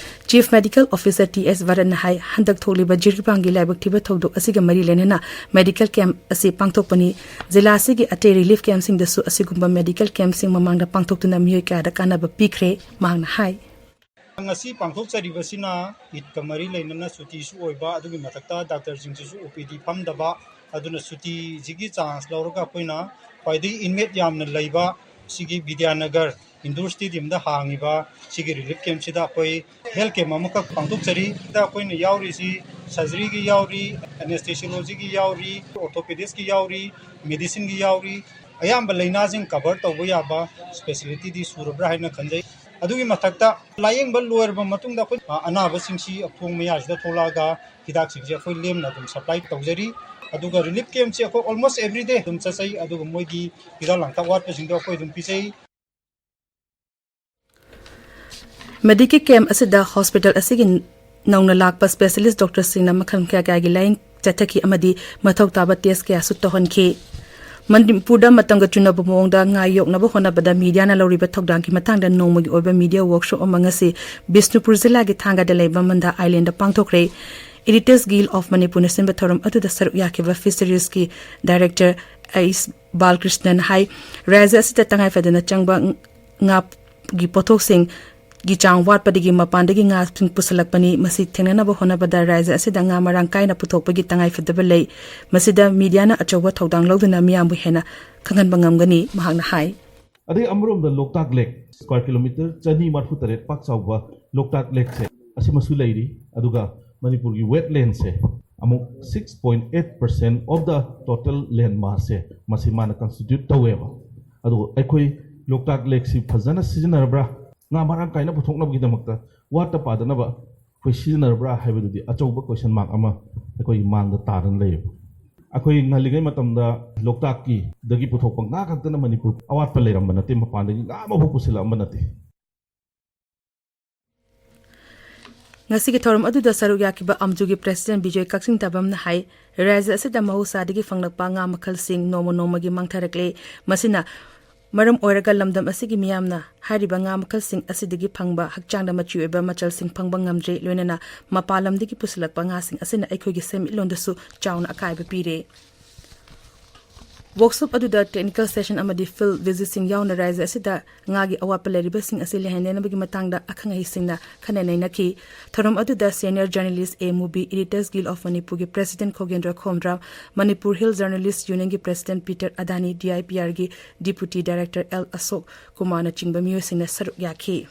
Chief Medical Officer T S ꯚꯥꯔꯠꯅ ꯍꯥꯏ, ꯍꯟꯗꯛ ꯊꯣꯛꯂꯤꯕ ꯖꯤꯔꯤꯕꯥꯝꯒꯤ ꯂꯥꯏꯕꯛ ꯊꯤꯕ ꯊꯧꯗꯣꯛ ꯑꯁꯤꯒ ꯃꯔꯤ ꯂꯩꯅꯅ medical camp ꯑꯁꯤ ꯄꯥꯡꯊꯣꯛꯄꯅꯤ꯫ ꯖꯤꯂꯥ ꯑꯁꯤꯒꯤ ꯑꯇꯩ relief campꯁꯤꯡꯗꯁꯨ ꯑꯁꯤꯒꯨꯝꯕ medical campꯁꯤꯡ ꯃꯃꯥꯡꯗ ꯄꯥꯡꯊꯣꯛꯇꯨꯅ ꯃꯤꯑꯣꯏ ꯀꯌꯥꯗ ꯀꯥꯟꯅꯕ ꯄꯤꯈ꯭ꯔꯦ, ꯃꯍꯥꯛꯅ ꯍꯥꯏ꯫ ꯉꯁꯤ ꯄꯥꯡꯊꯣꯛꯆꯔꯤꯕꯁꯤꯅ ꯏꯗꯀ ꯃꯔꯤ ꯂꯩꯅꯅ ꯁꯨꯇꯤꯁꯨ ꯑꯣꯏꯕ, ꯑꯗꯨꯒꯤ ꯃꯊꯛꯇ ꯗꯥꯛꯇꯔꯁꯤꯡꯁꯤꯁꯨ OPD ꯐꯝꯗꯕ, ꯑꯗꯨꯅ ꯁꯨꯇꯤꯁꯤꯒꯤ chance ꯂꯧꯔꯒ ꯑꯩꯈꯣꯏꯅ ꯈ꯭ꯋꯥꯏꯗꯒꯤ inmate ꯌꯥꯝꯅ ꯂꯩꯕ ꯁꯤꯒꯤ ꯕꯤꯗ꯭ꯌꯥꯅꯒꯔ indoor stadiumꯗ ꯍꯥꯡꯉꯤꯕ ꯁꯤꯒꯤ relief campꯁꯤꯗ ꯑꯩꯈꯣꯏ health camp ꯑꯃꯈꯛ ꯄꯥꯡꯊꯣꯛꯆꯔꯤ꯫ ꯁꯤꯗ ꯑꯩꯈꯣꯏꯅ ꯌꯥꯎꯔꯤꯁꯤ surgeryꯒꯤ ꯌꯥꯎꯔꯤ, anesthesiologyꯒꯤ ꯌꯥꯎꯔꯤ, orthopedicsꯀꯤ ꯌꯥꯎꯔꯤ, medicineꯒꯤ ꯌꯥꯎꯔꯤ꯫ ꯑꯌꯥꯝꯕ ꯂꯥꯏꯅꯥꯁꯤꯡ cover ꯇꯧꯕ ꯌꯥꯕ specialtyꯗꯤ ꯁꯨꯔꯕ꯭ꯔꯥ ꯍꯥꯏꯅ ꯈꯟꯖꯩ꯫ ꯑꯗꯨꯒꯤ ꯃꯊꯛꯇ ꯂꯥꯌꯦꯡꯕ ꯂꯣꯏꯔꯕ ꯃꯇꯨꯡꯗ ꯑꯩꯈꯣꯏ, ꯑ, ꯑꯅꯥꯕꯁꯤꯡꯁꯤ ꯊꯣꯡ ꯃꯌꯥꯁꯤꯗ ꯊꯣꯛꯂꯛꯑꯒ ꯍꯤꯗꯥꯛꯁꯤꯡꯁꯦ ꯑꯩꯈꯣꯏ ꯂꯦꯝꯅ ꯑꯗꯨꯝ supply ꯇꯧꯖꯔꯤ꯫ ꯑꯗꯨꯒ ꯔꯤꯂꯤꯐ ꯀꯦꯝꯞꯁꯦ ꯑꯩꯈꯣꯏ ꯑꯣꯜꯃꯣꯁ ꯑꯦꯕ꯭ꯔꯤ ꯗꯦ ꯑꯗꯨꯝ ꯆꯠꯆꯩ꯫ ꯑꯗꯨꯒ ꯃꯣꯏꯒꯤ ꯍꯤꯗꯥꯛ ꯂꯥꯡꯊꯛ ꯋꯥꯠꯄꯁꯤꯡꯗꯣ ꯑꯩꯈꯣꯏ ꯑꯗꯨꯝ ꯄꯤꯖꯩ꯫ ꯃꯦꯗꯤꯀꯦ ꯀꯦꯝꯞ ꯑꯁꯤꯗ ꯍꯣꯁꯄꯤꯇꯥꯜ ꯑꯁꯤꯒꯤ ꯅꯧꯅ ꯂꯥꯛꯄ ꯁ꯭ꯄꯦꯁꯤꯌꯦꯂꯤꯁ꯭ꯠ ꯗꯣꯛꯇꯔꯁꯤꯡꯅ ꯃꯈꯜ ꯀꯌꯥ ꯀꯌꯥꯒꯤ ꯂꯥꯌꯦꯡ ꯆꯠꯊꯈꯤ ꯑꯃꯗꯤ ꯃꯊꯧ ꯇꯥꯕ ꯇꯦꯁ꯭ꯠ ꯀꯌꯥꯁꯨ ꯇꯧꯍꯟꯈꯤ꯫ ꯃꯅꯤꯄꯨꯔꯗ ꯃꯇꯝꯒ ꯆꯨꯅꯕ ꯃꯑꯣꯡꯗ ꯉꯥ ꯌꯣꯛꯅꯕ ꯍꯣꯠꯅꯕꯗ ꯃꯤꯗꯤꯌꯥꯅ ꯂꯧꯔꯤꯕ ꯊꯧꯗꯥꯡꯒꯤ ꯃꯇꯥꯡꯗ ꯅꯣꯡꯃꯒꯤ ꯑꯣꯏꯕ ꯃꯤꯗꯤꯌꯥ ꯋꯥꯔꯛꯁꯣꯞ ꯑꯃ ꯉꯁꯤ ꯕꯤꯁꯅꯨꯄꯨꯔ ꯖꯤꯂꯥꯒꯤ ꯊꯥꯡꯒꯗ ꯂꯩꯕ ꯃꯟꯗꯥ ꯑꯥꯏꯂꯦꯟꯗ ꯄꯥꯡꯊꯣꯛꯈ꯭ꯔꯦ꯫ ꯏꯗꯤꯇꯔꯁ ꯒꯤꯜ ꯑꯣꯐ ꯃꯅꯤꯄꯨꯔꯅ ꯁꯤꯟꯕ ꯊꯧꯔꯝ ꯑꯗꯨꯗ ꯁꯔꯨꯛ ꯌꯥꯈꯤꯕ ꯐꯤꯁꯔꯤꯖꯀꯤ ꯗꯥꯏꯔꯦꯛꯇꯔ ꯑꯩꯁ ꯕꯥꯂꯀ꯭ꯔꯤꯁꯅꯟ ꯍꯥꯏ, ꯔꯥꯖ꯭ꯌ ꯑꯁꯤꯗ ꯇꯉꯥꯏ ꯐꯗꯅ ꯆꯪꯕ ꯉꯥꯒꯤ ꯄꯣꯠꯊꯣꯛꯁꯤꯡꯒꯤ ꯆꯥꯡ ꯋꯥꯠꯄꯗꯒꯤ ꯃꯄꯥꯟꯗꯒꯤ ꯉꯥꯁꯤꯡ ꯄꯨꯁꯤꯜꯂꯛꯄꯅꯤ꯫ ꯃꯁꯤ ꯊꯦꯡꯅꯅꯕ ꯍꯣꯠꯅꯕꯗ ꯔꯥꯖ꯭ꯌ ꯑꯁꯤꯗ ꯉꯥ ꯃꯔꯥꯡ ꯀꯥꯏꯅ ꯄꯨꯊꯣꯛꯄꯒꯤ ꯇꯉꯥꯏꯐꯗꯕ ꯂꯩ꯫ ꯃꯁꯤꯗ ꯃꯤꯗꯤꯌꯥꯅ ꯑꯆꯧꯕ ꯊꯧꯗꯥꯡ ꯂꯧꯗꯨꯅ ꯃꯤꯌꯥꯝꯕꯨ ꯍꯦꯟꯅ ꯈꯪꯍꯟꯕ ꯉꯝꯒꯅꯤ, ꯃꯍꯥꯛꯅ ꯍꯥꯏ꯫ ꯑꯗꯩ ꯑꯃꯔꯣꯝꯗ ꯂꯣꯛꯇꯥꯛ ꯂꯦꯛ, ꯁ꯭ꯀ꯭ꯋꯥꯔ ꯀꯤꯂꯣꯃꯤꯇꯔ ꯆꯅꯤ ꯃꯔꯤꯐꯨ ꯇꯔꯦꯠ ꯄꯥꯛ ꯆꯥꯎꯕ ꯂꯣꯛꯇꯥꯛ ꯂꯦꯛꯁꯦ ꯑꯁꯤꯃꯁꯨ ꯂꯩꯔꯤ꯫ ꯑꯗꯨꯒ ꯃꯅꯤꯄꯨꯔꯒꯤ ꯋꯦꯠꯂꯦꯟꯁꯦ ꯑꯃꯨꯛ six point eight percent of the total land mass ꯁꯦ ꯃꯁꯤ ꯃꯥꯅ ꯀꯟꯁꯇꯤꯇ꯭ꯌꯨꯠ ꯇꯧꯋꯦꯕ꯫ ꯑꯗꯨꯒ ꯑꯩꯈꯣꯏ ꯂꯣꯛꯇꯥꯛ ꯂꯦꯛꯁꯤ ꯐꯖꯅ ꯁꯤꯖꯤꯟꯅꯔꯕ꯭ꯔꯥ? ꯉꯥ ꯃꯔꯥꯡ ꯀꯥꯏꯅ ꯄꯨꯊꯣꯛꯅꯕꯒꯤꯗꯃꯛꯇ ꯋꯥꯠꯇ ꯄꯥꯗꯅꯕ ꯑꯩꯈꯣꯏ ꯁꯤꯖꯤꯟꯅꯔꯕ꯭ꯔꯥ ꯍꯥꯏꯕꯗꯨꯗꯤ ꯑꯆꯧꯕ ꯀꯣꯏꯁꯟ ꯃꯥꯔꯛ ꯑꯃ ꯑꯩꯈꯣꯏꯒꯤ ꯃꯥꯡꯗ ꯇꯥꯗꯨꯅ ꯂꯩꯌꯦꯕ꯫ ꯑꯩꯈꯣꯏ ꯉꯜꯂꯤꯉꯩ ꯃꯇꯝꯗ ꯂꯣꯛꯇꯥꯛꯀꯤꯗꯒꯤ ꯄꯨꯊꯣꯛꯄ ꯉꯥ ꯈꯛꯇꯅ ꯃꯅꯤꯄꯨꯔ ꯑꯋꯥꯠꯄ ꯂꯩꯔꯝꯕ ꯅꯠꯇꯦ, ꯃꯄꯥꯟꯗꯒꯤ ꯉꯥ ꯑꯃꯐꯥꯎ ꯄꯨꯁꯤꯜꯂꯛꯑꯝꯕ ꯅꯠꯇꯦ꯫ ꯉꯁꯤꯒꯤ ꯊꯧꯔꯝ ꯑꯗꯨꯗ ꯁꯔꯨꯛ ꯌꯥꯈꯤꯕ ꯑꯝꯖꯨꯒꯤ ꯄ꯭ꯔꯦꯁꯤꯗꯦꯟꯠ ꯕꯤꯖꯣꯏ ꯀꯛꯆꯤꯡ ꯇꯥꯕꯝꯅ ꯍꯥꯏ, ꯔꯥꯖ꯭ꯌ ꯑꯁꯤꯗ ꯃꯍꯧꯁꯥꯗꯒꯤ ꯐꯪꯂꯛꯄ ꯉꯥ ꯃꯈꯜꯁꯤꯡ ꯅꯣꯡꯃ ꯅꯣꯡꯃꯒꯤ ꯃꯥꯡꯊꯔꯛꯂꯦ꯫ ꯃꯁꯤꯅ ꯃꯔꯝ ꯑꯣꯏꯔꯒ ꯂꯝꯗꯝ ꯑꯁꯤꯒꯤ ꯃꯤꯌꯥꯝꯅ ꯍꯥꯏꯔꯤꯕ ꯉꯥ ꯃꯈꯜꯁꯤꯡ ꯑꯁꯤꯗꯒꯤ ꯐꯪꯕ ꯍꯛꯆꯥꯡꯗ ꯃꯆꯤ ꯑꯣꯏꯕ ꯃꯆꯜꯁꯤꯡ ꯐꯪꯕ ꯉꯝꯗ꯭ꯔꯦ, ꯂꯣꯏꯅꯅ ꯃꯄꯥꯟ ꯂꯝꯗꯒꯤ ꯄꯨꯁꯤꯜꯂꯛꯄ ꯉꯥꯁꯤꯡ ꯑꯁꯤꯅ ꯑꯩꯈꯣꯏꯒꯤ ꯁꯦꯟꯃꯤꯠꯂꯣꯟꯗꯁꯨ ꯆꯥꯎꯅ ꯑꯀꯥꯏꯕ ꯄꯤꯔꯦ꯫ ꯋꯥꯔꯛꯁꯣꯞ ꯑꯗꯨꯗ ꯇꯦꯛꯅꯤꯀꯦꯜ ꯁꯦꯁꯟ ꯑꯃꯗꯤ ꯐꯤꯜꯗ ꯚꯤꯖꯤꯠꯁꯤꯡ ꯌꯥꯎꯅ ꯔꯥꯖ꯭ꯌ ꯑꯁꯤꯗ ꯉꯥꯒꯤ ꯑꯋꯥꯠꯄ ꯂꯩꯔꯤꯕꯁꯤꯡ ꯑꯁꯤ ꯂꯩꯍꯟꯅꯅꯕꯒꯤ ꯃꯇꯥꯡꯗ ꯑꯈꯪ ꯑꯍꯩꯁꯤꯡꯅ ꯈꯟꯅ ꯅꯩꯅꯈꯤ꯫ ꯊꯧꯔꯝ ꯑꯗꯨꯗ senior journalist A Mubi, editors guild of ꯃꯅꯤꯄꯨꯔꯒꯤ president Khogendra Khomdram, Manipur hill journalist ꯌꯨꯅꯤꯌꯟꯒꯤ ꯄ꯭ꯔꯦꯁꯤꯗꯦꯟꯠ ꯄꯤꯇꯔ ꯑꯗꯥꯅꯤ, ꯗꯤ ꯑꯥꯏ ꯄꯤ ꯑꯥꯔꯒꯤ ꯗꯤꯄꯨꯇꯤ ꯗꯥꯏꯔꯦꯛꯇꯔ ꯑꯦꯜ ꯑꯁꯣꯛ ꯀꯨꯃꯥꯔꯅꯆꯤꯡꯕ ꯃꯤꯑꯣꯏꯁꯤꯡꯅ ꯁꯔꯨꯛ ꯌꯥꯈꯤ꯫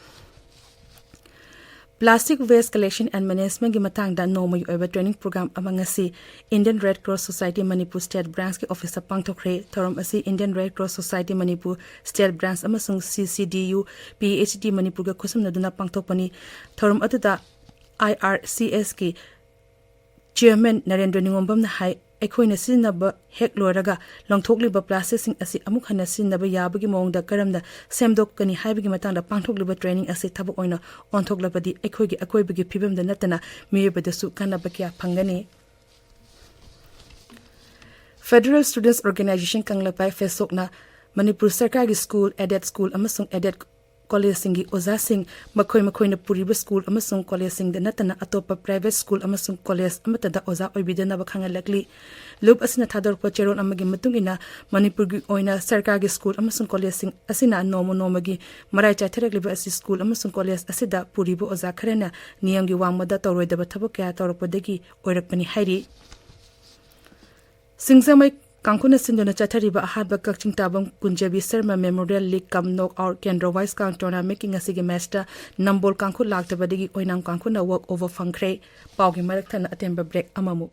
Plastic Waste Collection and Managementꯀꯤ ꯃꯇꯥꯡꯗ ꯅꯣꯡꯃꯒꯤ ꯑꯣꯏꯕ ꯇ꯭ꯔꯦꯅꯤꯡ ꯄ꯭ꯔꯣꯒ꯭ꯔꯥꯝ ꯑꯃ ꯉꯁꯤ Indian Red Cross Society Manipur State Branchꯀꯤ ꯑꯣꯐꯤꯁꯇ ꯄꯥꯡꯊꯣꯛꯈ꯭ꯔꯦ꯫ ꯊꯧꯔꯝ ꯑꯁꯤ Indian Red Cross Society Manipur State Branch ꯑꯃꯁꯨꯡ C C D U P H D ꯃꯅꯤꯄꯨꯔꯒ ꯈꯨꯠꯁꯝꯅꯗꯨꯅ ꯄꯥꯡꯊꯣꯛꯄꯅꯤ꯫ ꯊꯧꯔꯝ ꯑꯗꯨꯗ I R C Sꯀꯤ ꯆꯤꯌꯔꯃꯦꯟ ꯅꯔꯦꯟꯗ꯭ꯔ ꯅꯤꯉꯣꯝꯕꯝꯅ ꯍꯥꯏ, ꯑꯩꯈꯣꯏꯅ ꯁꯤꯖꯤꯟꯅꯕ ꯍꯦꯛ ꯂꯣꯏꯔꯒ ꯂꯪꯊꯣꯛꯂꯤꯕ ꯄ꯭ꯂꯥꯁꯇꯤꯛꯁꯤꯡ ꯑꯁꯤ ꯑꯃꯨꯛ ꯍꯟꯅ ꯁꯤꯖꯤꯟꯅꯕ ꯌꯥꯕꯒꯤ ꯃꯑꯣꯡꯗ ꯀꯔꯝꯅ ꯁꯦꯝꯗꯣꯛꯀꯅꯤ ꯍꯥꯏꯕꯒꯤ ꯃꯇꯥꯡꯗ ꯄꯥꯡꯊꯣꯛꯂꯤꯕ ꯇ꯭ꯔꯦꯅꯤꯡ ꯑꯁꯤ ꯊꯕꯛ ꯑꯣꯏꯅ ꯑꯣꯟꯊꯣꯛꯂꯕꯗꯤ ꯑꯩꯈꯣꯏꯒꯤ ꯑꯀꯣꯏꯕꯒꯤ ꯐꯤꯕꯝꯗ ꯅꯠꯇꯅ ꯃꯤꯑꯣꯏꯕꯗꯁꯨ ꯀꯥꯟꯅꯕ ꯀꯌꯥ ꯐꯪꯒꯅꯤ꯫ Federal Students Organisation Kangleipak ꯐꯦꯁꯣꯛꯅ Manipur ꯁꯔꯀꯥꯔꯒꯤ ꯁ꯭ꯀꯨꯜ, ꯑꯦꯗꯦꯗ ꯁ꯭ꯀꯨꯜ ꯑꯃꯁꯨꯡ ꯑꯦꯗꯦꯗ ꯀꯣꯂꯦꯖꯁꯤꯡꯒꯤ ꯑꯣꯖꯥꯁꯤꯡ ꯃꯈꯣꯏ ꯃꯈꯣꯏꯅ ꯄꯨꯔꯤꯕ ꯁ꯭ꯀꯨꯜ ꯑꯃꯁꯨꯡ ꯀꯣꯂꯦꯖꯁꯤꯡꯗ ꯅꯠꯇꯅ ꯑꯇꯣꯞꯄ ꯄ꯭ꯔꯥꯏꯚꯦꯠ ꯁ꯭ꯀꯨꯜ ꯑꯃꯁꯨꯡ ꯀꯣꯂꯦꯖ ꯑꯃꯠꯇꯗ ꯑꯣꯖꯥ ꯑꯣꯏꯕꯤꯗꯅꯕ ꯈꯪꯍꯜꯂꯛꯂꯤ꯫ ꯂꯨꯞ ꯑꯁꯤꯅ ꯊꯥꯗꯣꯔꯛꯄ ꯆꯦꯔꯣꯜ ꯑꯃꯒꯤ ꯃꯇꯨꯡ ꯏꯟꯅ ꯃꯅꯤꯄꯨꯔꯒꯤ ꯑꯣꯏꯅ ꯁꯔꯀꯥꯔꯒꯤ ꯁ꯭ꯀꯨꯜ ꯑꯃꯁꯨꯡ ꯀꯣꯂꯦꯖꯁꯤꯡ ꯑꯁꯤꯅ ꯅꯣꯡꯃ ꯅꯣꯡꯃꯒꯤ ꯃꯔꯥꯏ ꯆꯥꯏꯊꯔꯛꯂꯤꯕ ꯑꯁꯤ ꯁ꯭ꯀꯨꯜ ꯑꯃꯁꯨꯡ ꯀꯣꯂꯦꯖ ꯑꯁꯤꯗ ꯄꯨꯔꯤꯕ ꯑꯣꯖꯥ ꯈꯔꯅ ꯅꯤꯌꯝꯒꯤ ꯋꯥꯡꯃꯗ ꯇꯧꯔꯣꯏꯗꯕ ꯊꯕꯛ ꯀꯌꯥ ꯇꯧꯔꯛꯄꯗꯒꯤ ꯑꯣꯏꯔꯛꯄꯅꯤ ꯍꯥꯏꯔꯤ꯫ ꯁꯤꯡꯖꯃꯩ ꯀꯥꯡꯈꯨꯅ ꯁꯤꯟꯗꯨꯅ ꯆꯠꯊꯔꯤꯕ ꯑꯍꯥꯟꯕ ꯀꯛꯆꯤꯡ ꯇꯥꯕꯝ ꯀꯨꯟꯖꯕꯤ ꯁꯔꯃ ꯃꯦꯃꯣꯔꯤꯌꯦꯜ ꯂꯤꯒ ꯀꯝ ꯅꯣꯛ ꯑꯥꯎꯠ ꯀꯦꯟꯗ꯭ꯔ ꯋꯥꯏꯁ ꯀꯥꯡ ꯇꯣꯔꯅꯥꯃꯦꯟꯠꯀꯤ ꯉꯁꯤꯒꯤ ꯃꯦꯆꯇ ꯅꯝꯕꯣꯜ ꯀꯥꯡꯈꯨ ꯂꯥꯛꯇꯕꯗꯒꯤ ꯑꯣꯏꯅꯥꯝ ꯀꯥꯡꯈꯨꯅ ꯋꯥꯛ ꯑꯣꯚꯔ ꯐꯪꯈ꯭ꯔꯦ꯫ ꯄꯥꯎꯒꯤ ꯃꯔꯛ ꯊꯠꯅ ꯑꯇꯦꯟꯕ ꯕ꯭ꯔꯦꯛ ꯑꯃꯃꯨꯛ꯫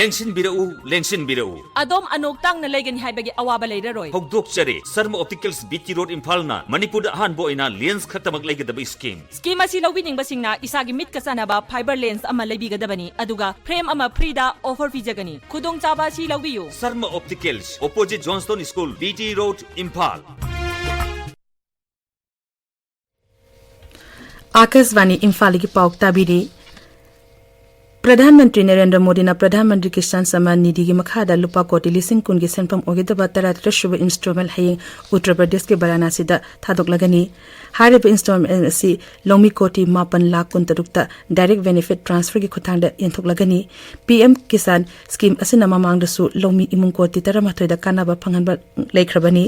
ꯂꯦꯡꯁꯤꯟꯕꯤꯔꯛꯎ, ꯂꯦꯡꯁꯤꯟꯕꯤꯔꯛꯎ꯫ ꯑꯗꯣꯝ ꯑꯅꯣꯛ ꯇꯥꯡꯅ ꯂꯩꯒꯅꯤ ꯍꯥꯏꯕꯒꯤ ꯑꯋꯥꯕ ꯂꯩꯔꯔꯣꯏ꯫ ꯍꯧꯗꯣꯛꯆꯔꯤ, ꯁꯔꯃ ꯑꯣꯞꯇꯤꯀꯜꯁ ꯕꯤ ꯇꯤ ꯔꯣꯗ ꯏꯝꯐꯥꯜꯅ ꯃꯅꯤꯄꯨꯔꯗ ꯑꯍꯥꯟꯕ ꯑꯣꯏꯅ ꯂꯦꯟꯁ ꯈꯛꯇꯃꯛ ꯂꯩꯒꯗꯕ ꯁ꯭ꯀꯤꯝ꯫ ꯁ꯭ꯀꯤꯝ ꯑꯁꯤ ꯂꯧꯕꯤꯅꯤꯡꯕꯁꯤꯡꯅ ꯏꯁꯥꯒꯤ ꯃꯤꯠꯀ ꯆꯥꯟꯅꯕ ꯐꯥꯏꯕꯔ ꯂꯦꯟꯁ ꯑꯃ ꯂꯩꯕꯤꯒꯗꯕꯅꯤ, ꯑꯗꯨꯒ ꯐ꯭ꯔꯦꯝ ꯑꯃ ꯐ꯭ꯔꯤꯗ ꯑꯣꯐꯔ ꯄꯤꯖꯒꯅꯤ꯫ ꯈꯨꯗꯣꯡꯆꯥꯕ ꯑꯁꯤ ꯂꯧꯕꯤꯌꯨ꯫ Sharma optics, opposite Johnstone school, B T road, Imphal. ꯑꯥꯀꯥꯁꯕꯥꯅꯤ ꯏꯝꯐꯥꯜꯗꯒꯤ ꯄꯥꯎ ꯇꯥꯕꯤꯔꯤ꯫ ꯄ꯭ꯔꯙꯥꯟ ꯃꯟꯇ꯭ꯔꯤ ꯅꯔꯦꯟꯗ꯭ꯔ ꯃꯣꯗꯤꯅ ꯄ꯭ꯔꯙꯥꯟ ꯃꯟꯇ꯭ꯔꯤ ꯀꯤꯁꯥꯟ ꯁꯝꯃꯥꯟ ꯅꯤꯙꯤꯒꯤ ꯃꯈꯥꯗ ꯂꯨꯄꯥ ꯀꯣꯇꯤ ꯂꯤꯁꯤꯡ ꯀꯨꯟꯒꯤ ꯁꯦꯟꯐꯝ ꯑꯣꯏꯒꯗꯕ ꯇꯔꯥꯇꯔꯦꯠ ꯁꯨꯕ ꯏꯟꯁꯇꯣꯜꯃꯦꯟꯠ ꯍꯌꯦꯡ ꯎꯠꯇꯔ ꯄ꯭ꯔꯗꯦꯁꯀꯤ ꯕꯔꯥꯅꯥꯁꯤꯗ ꯊꯥꯗꯣꯛꯂꯒꯅꯤ꯫ ꯍꯥꯏꯔꯤꯕ ꯏꯟꯁꯇꯣꯜꯃꯦꯟꯠ ꯑꯁꯤ ꯂꯧꯃꯤ ꯀꯣꯇꯤ ꯃꯥꯄꯟ ꯂꯥꯈ ꯀꯨꯟꯇꯔꯨꯛꯇ ꯗꯥꯏꯔꯦꯛ ꯕꯦꯅꯤꯐꯤꯠ ꯇ꯭ꯔꯥꯟꯁꯐꯔꯒꯤ ꯈꯨꯠꯊꯥꯡꯗ ꯌꯦꯟꯊꯣꯛꯂꯒꯅꯤ꯫ ꯄꯤ ꯑꯦꯝ ꯀꯤꯁꯥꯟ ꯁ꯭ꯀꯤꯝ ꯑꯁꯤꯅ ꯃꯃꯥꯡꯗꯁꯨ ꯂꯧꯃꯤ ꯏꯃꯨꯡ ꯀꯣꯇꯤ ꯇꯔꯥꯃꯥꯊꯣꯏꯗ ꯀꯥꯟꯅꯕ ꯐꯪꯍꯟꯕ ꯂꯩꯈ꯭ꯔꯕꯅꯤ꯫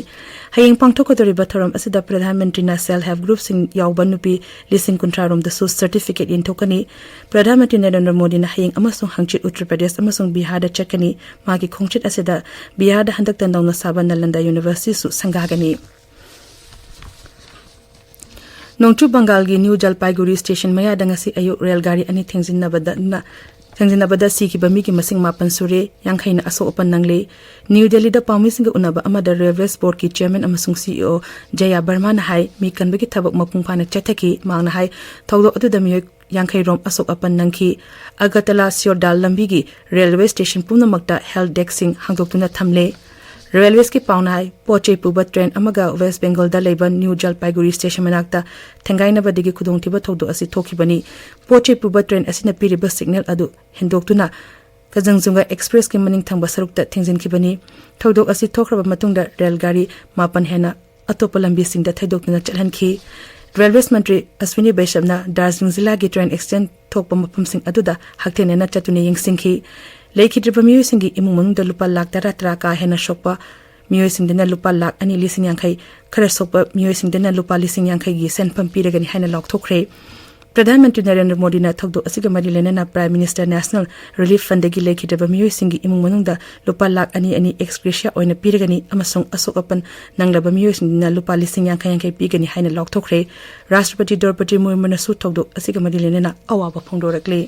ꯍꯌꯦꯡ ꯄꯥꯡꯊꯣꯛꯀꯗꯧꯔꯤꯕ ꯊꯧꯔꯝ ꯑꯁꯤꯗ ꯄ꯭ꯔꯙꯥꯟ ꯃꯟꯇ꯭ꯔꯤꯅ ꯁꯦꯜꯐ ꯍꯦꯜꯞ ꯒ꯭ꯔꯨꯞꯁꯤꯡ ꯌꯥꯎꯕ ꯅꯨꯄꯤ ꯂꯤꯁꯤꯡ ꯀꯨꯟꯊ꯭ꯔꯥ ꯔꯣꯝꯗꯁꯨ ꯁꯔꯇꯤꯐꯤꯀꯦꯠ ꯌꯦꯟꯊꯣꯛꯀꯅꯤ꯫ ꯄ꯭ꯔꯙꯥꯟ ꯃꯟꯇ꯭ꯔꯤ ꯅꯔꯦꯟꯗ꯭ꯔ ꯃꯣꯗꯤꯅ ꯍꯌꯦꯡ ꯑꯃꯁꯨꯡ ꯍꯪꯆꯤꯠ ꯎꯠꯇꯔ ꯄ꯭ꯔꯗꯦꯁ ꯑꯃꯁꯨꯡ ꯕꯤꯍꯥꯔꯗ ꯆꯠꯀꯅꯤ꯫ ꯃꯥꯒꯤ ꯈꯣꯡꯆꯠ ꯑꯁꯤꯗ ꯕꯤꯍꯥꯔꯗ ꯍꯟꯗꯛꯇ ꯅꯧꯅ ꯁꯥꯕ ꯅꯂꯟꯗ ꯌꯨꯅꯤꯚꯔꯁꯤꯇꯤꯁꯨ ꯁꯪꯒꯥꯒꯅꯤ꯫ ꯅꯣꯡꯆꯨꯞ ꯕꯪꯒꯥꯜꯒꯤ ꯅ꯭ꯌꯨ ꯖꯜꯄꯥꯏꯒꯨꯔꯤ ꯁ꯭ꯇꯦꯁꯟ ꯃꯌꯥꯗ ꯉꯁꯤ ꯑꯌꯨꯛ ꯔꯦꯜ ꯒꯥꯔꯤ ꯑꯅꯤ ꯊꯦꯡꯖꯤꯟꯅꯕꯗ ꯊꯦꯡꯖꯤꯟꯅꯕꯗ ꯁꯤꯈꯤꯕ ꯃꯤꯒꯤ ꯃꯁꯤꯡ ꯃꯥꯄꯟ ꯁꯨꯔꯦ, ꯌꯥꯡꯈꯩꯅ ꯑꯁꯣꯛ ꯑꯄꯟ ꯅꯪꯂꯦ꯫ ꯅ꯭ꯌꯨ ꯗꯦꯜꯂꯤꯗ ꯄꯥꯎꯃꯤꯁꯤꯡꯒ ꯎꯅꯕ ꯑꯃꯗ ꯔꯦꯜꯋꯦꯁ ꯕꯣꯔꯗꯀꯤ ꯆꯤꯌꯔꯃꯦꯟ ꯑꯃꯁꯨꯡ ꯁꯤꯏꯑꯣ ꯖꯌꯥ ꯕꯔꯃꯥꯅ ꯍꯥꯏ, ꯃꯤ ꯀꯟꯕꯒꯤ ꯊꯕꯛ ꯃꯄꯨꯡ ꯐꯥꯅ ꯆꯠꯊꯈꯤ꯫ ꯃꯍꯥꯛꯅ ꯍꯥꯏ, ꯊꯧꯗꯣꯛ ꯑꯗꯨꯗ ꯃꯤꯑꯣꯏ ꯌꯥꯡꯈꯩ ꯔꯣꯝ ꯑꯁꯣꯛ ꯑꯄꯟ ꯅꯪꯈꯤ꯫ ꯑꯒꯔꯇꯂꯥ ꯁꯤꯌꯣꯔꯗꯥꯜ ꯂꯝꯕꯤꯒꯤ ꯔꯦꯜꯋꯦ ꯁ꯭ꯇꯦꯁꯟ ꯄꯨꯝꯅꯃꯛꯇ ꯍꯦꯜꯞ ꯗꯦꯁꯛꯁꯤꯡ ꯍꯥꯡꯗꯣꯛꯇꯨꯅ ꯊꯝꯂꯦ꯫ ꯔꯦꯜꯋꯦꯁꯀꯤ ꯄꯥꯎꯅ ꯍꯥꯏ, ꯄꯣꯠ ꯆꯩ ꯄꯨꯕ ꯇ꯭ꯔꯦꯟ ꯑꯃꯒ ꯋꯦꯁ꯭ꯠ ꯕꯦꯡꯒꯜꯗ ꯂꯩꯕ ꯅ꯭ꯌꯨ ꯖꯜꯄꯥꯏꯒꯨꯔꯤ ꯁ꯭ꯇꯦꯁꯟ ꯃꯅꯥꯛꯇ ꯊꯦꯡꯒꯥꯏꯅꯕꯗꯒꯤ ꯈꯨꯗꯣꯡꯊꯤꯕ ꯊꯧꯗꯣꯛ ꯑꯁꯤ ꯊꯣꯛꯈꯤꯕꯅꯤ꯫ ꯄꯣꯠ ꯆꯩ ꯄꯨꯕ ꯇ꯭ꯔꯦꯟ ꯑꯁꯤꯅ ꯄꯤꯔꯤꯕ ꯁꯤꯒꯅꯦꯜ ꯑꯗꯨ ꯍꯦꯟꯗꯣꯛꯇꯨꯅ ꯀꯥꯟꯆꯟꯖꯨꯡꯒ ꯑꯦꯛꯁꯄ꯭ꯔꯦꯁꯀꯤ ꯃꯅꯤꯡ ꯊꯪꯕ ꯁꯔꯨꯛꯇ ꯊꯤꯡꯖꯤꯟꯈꯤꯕꯅꯤ꯫ ꯊꯧꯗꯣꯛ ꯑꯁꯤ ꯊꯣꯛꯈ꯭ꯔꯕ ꯃꯇꯨꯡꯗ ꯔꯦꯜ ꯒꯥꯔꯤ ꯃꯥꯄꯟ ꯍꯦꯟꯅ ꯑꯇꯣꯞꯄ ꯂꯝꯕꯤꯁꯤꯡꯗ ꯊꯩꯗꯣꯛꯇꯨꯅ ꯆꯠꯍꯟꯈꯤ꯫ ꯔꯦꯜꯋꯦꯁ ꯃꯟꯇ꯭ꯔꯤ ꯑꯁ꯭ꯋꯤꯅꯤ ꯕꯩꯁ꯭ꯌꯞꯅ ꯗꯥꯔꯖꯤꯂꯤꯡ ꯖꯤꯂꯥꯒꯤ ꯇ꯭ꯔꯦꯟ ꯑꯦꯛꯁꯤꯗꯦꯟꯠ ꯊꯣꯛꯄ ꯃꯐꯝꯁꯤꯡ ꯑꯗꯨꯗ ꯍꯛꯊꯦꯡꯅꯅ ꯆꯠꯇꯨꯅ ꯌꯦꯡꯁꯤꯟꯈꯤ꯫ ꯂꯩꯈꯤꯗ꯭ꯔꯕ ꯃꯤꯑꯣꯏꯁꯤꯡꯒꯤ ꯏꯃꯨꯡ ꯃꯅꯨꯡꯗ ꯂꯨꯄꯥ ꯂꯥꯈ ꯇꯔꯥ ꯇꯔꯥ ꯀꯥ ꯍꯦꯟꯅ ꯁꯣꯛꯄ ꯃꯤꯑꯣꯏꯁꯤꯡꯗꯅ ꯂꯨꯄꯥ ꯂꯥꯈ ꯑꯅꯤ ꯂꯤꯁꯤꯡ ꯌꯥꯡꯈꯩ, ꯈꯔ ꯁꯣꯛꯄ ꯃꯤꯑꯣꯏꯁꯤꯡꯗꯅ ꯂꯨꯄꯥ ꯂꯤꯁꯤꯡ ꯌꯥꯡꯈꯩꯒꯤ ꯁꯦꯟꯐꯝ ꯄꯤꯔꯒꯅꯤ ꯍꯥꯏꯅ ꯂꯥꯎꯊꯣꯛꯈ꯭ꯔꯦ꯫ ꯄ꯭ꯔꯙꯥꯟ ꯃꯟꯇ꯭ꯔꯤ ꯅꯔꯦꯟꯗ꯭ꯔ ꯃꯣꯗꯤꯅ ꯊꯧꯗꯣꯛ ꯑꯁꯤꯒ ꯃꯔꯤ ꯂꯩꯅꯅ ꯄ꯭ꯔꯥꯏꯝ ꯃꯤꯅꯤꯁꯇꯔ ꯅꯦꯁꯅꯦꯜ ꯔꯤꯂꯤꯐ ꯐꯟꯗꯒꯤ ꯂꯩꯈꯤꯗ꯭ꯔꯕ ꯃꯤꯑꯣꯏꯁꯤꯡꯒꯤ ꯏꯃꯨꯡ ꯃꯅꯨꯡꯗ ꯂꯨꯄꯥ ꯂꯥꯈ ꯑꯅꯤ ꯑꯅꯤ ꯑꯦꯛꯁ ꯒ꯭ꯔꯦꯁꯤꯌꯥ ꯑꯣꯏꯅ ꯄꯤꯔꯒꯅꯤ ꯑꯃꯁꯨꯡ ꯑꯁꯣꯛ ꯑꯄꯟ ꯅꯪꯂꯕ ꯃꯤꯑꯣꯏꯁꯤꯡꯗꯨꯅ ꯂꯨꯄꯥ ꯂꯤꯁꯤꯡ ꯌꯥꯡꯈꯩ ꯌꯥꯡꯈꯩ ꯄꯤꯒꯅꯤ ꯍꯥꯏꯅ ꯂꯥꯎꯊꯣꯛꯈ꯭ꯔꯦ꯫ ꯔꯥꯁꯇ꯭ꯔꯄꯇꯤ ꯗ꯭ꯔꯧꯄꯗꯤ ꯃꯨꯔꯃꯨꯅꯁꯨ ꯊꯧꯗꯣꯛ ꯑꯁꯤꯒ ꯃꯔꯤ ꯂꯩꯅꯅ ꯑꯋꯥꯕ ꯐꯣꯡꯗꯣꯔꯛꯂꯤ꯫